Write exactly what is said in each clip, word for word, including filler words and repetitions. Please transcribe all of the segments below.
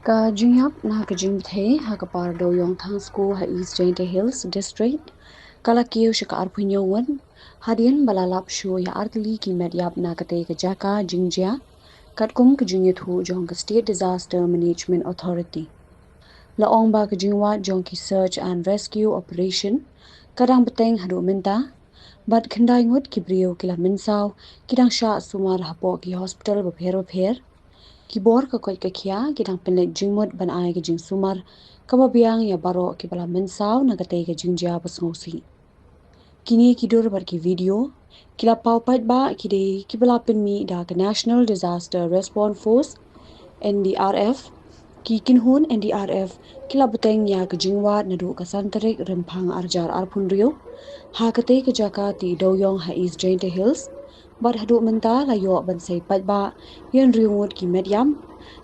Ka jingïap na ka jingpyrthei ha ka par dewïong Thangsku ha East Jaintia Hills District ka la kiew sha ka arphew hynñiew ngut, hadien ba la lap shuh ïa artylli ki met ïap na katei ka jaka jingjia, katkum ka jingïathuh jong ka State Disaster Management Authority. La ong ba ka jingwad jong ki search and rescue operation ka dang bteng haduh mynta, bad khyndai ngut ki briew ki la mynsaw ki dang shah sumar hapoh ki hospital bapher bapher. Ki bor ka koit ka khiah ki dang pynleit jingmut ban ai ka jingsumar kaba biang ïa baroh kiba la mynsaw na katei ka jingjia ba sngewsih. Kine ki dur bad ki video ki la paw paidbah ki dei kiba la pynmih da ka National Disaster Response Force, N D R F. Ki kynhun N D R F ki la bteng ïa ka jingwad naduh ka san tarik Rymphang arhajar arphew hynriew ha katei ka jaka tih dewïong ha East Jaintia Hills, bad haduh mynta la ïoh ban sei paidbah ïa hynriew ngut ki met ïap.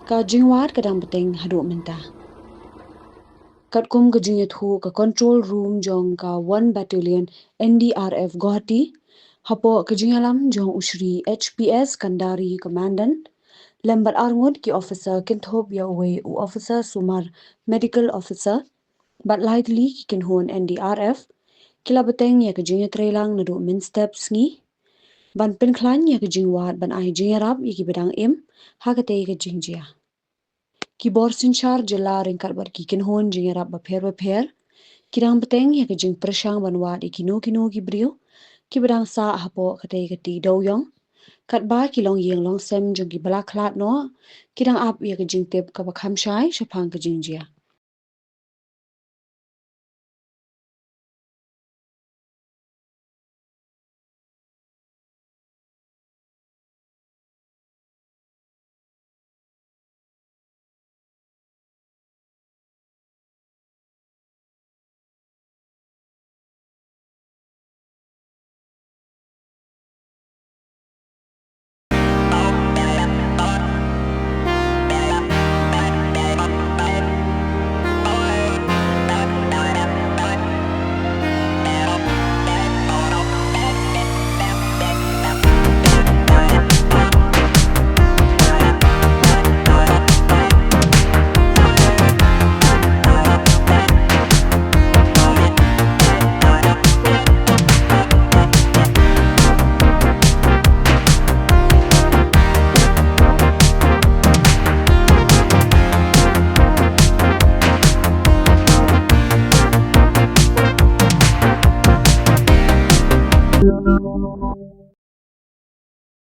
Ka jingwad ka dang bteng haduh mynta. Katkum ka jingïathuh ka control room jong ka one Battalion N D R F Guwahati, hapoh ka jingïalam jong u Shri H P S Kandari, Commandant, lem bad ar ngut ki officer, kynthup ïa uwei u officer sumar, medical officer, bad lai tylli ki kynhun N D R F ki la bteng ïa ka jingïatreilang naduh mynstep sngi ban pynkhlaiñ ïa ka jingwad ban ai jingïarap ïa kiba dang im ha katei ka jingjia. Ki bor synshar jylla ryngkat bad ki kynhun jingïarap bapher bapher ki dang bteng ïa ka jingpyrshang ban wad ïa kino kino ki briew kiba dang sah hapoh katei ka tih dewïong, katba ki longïing longsem jong kiba la khlad noh ki dang ap ïa ka jingtip kaba kham shai shaphang ka jingjia.